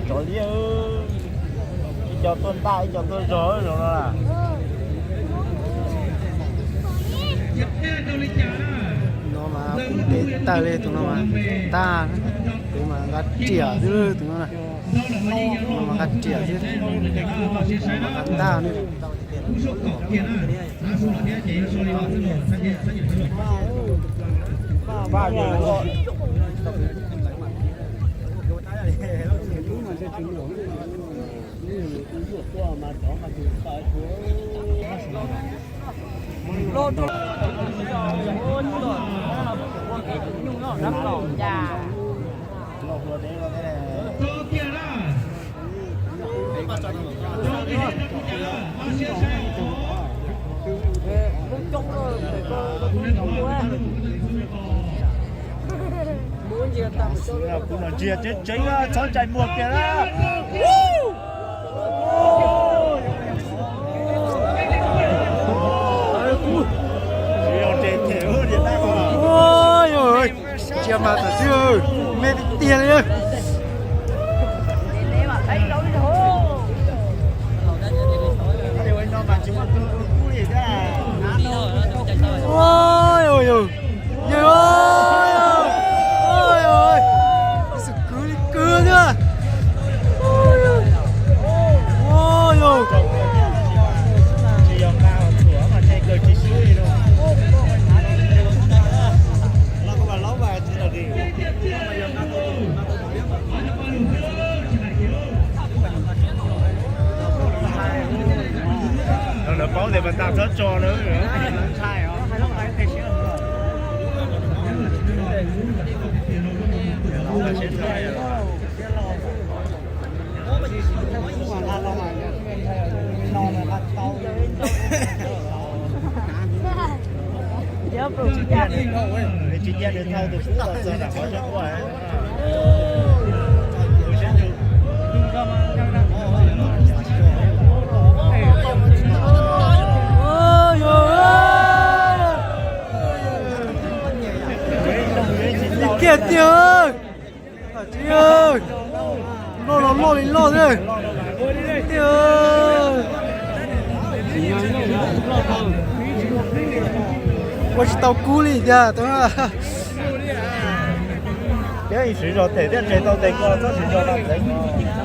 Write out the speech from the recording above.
Cov liab, ib co tuaj ntaj ib co tuaj zog zoo no. No mas peb tawg li tus no mas tag, tus mas nqa riam xwb tus no. No mas nqa riam xwb, no mas nqa tag ne. Kuv los ntsia tseeb tseeb, txhob ntsais muag kiag na. Ntsia mas tam xwb, me tiag tiag li. Yawg, xwm kwv li kwv xwb. Lawv paub tias mas tas txhob tso na. Tsis cia nws thau tus kub los txog nram qhov tseem quaj. Kiag tiag. Loj los loj li loj xwb. Ua tsis tau kub li tiag. Thiab siv zog them thiab ntshe tau tes ko txhob siv zog no txeev.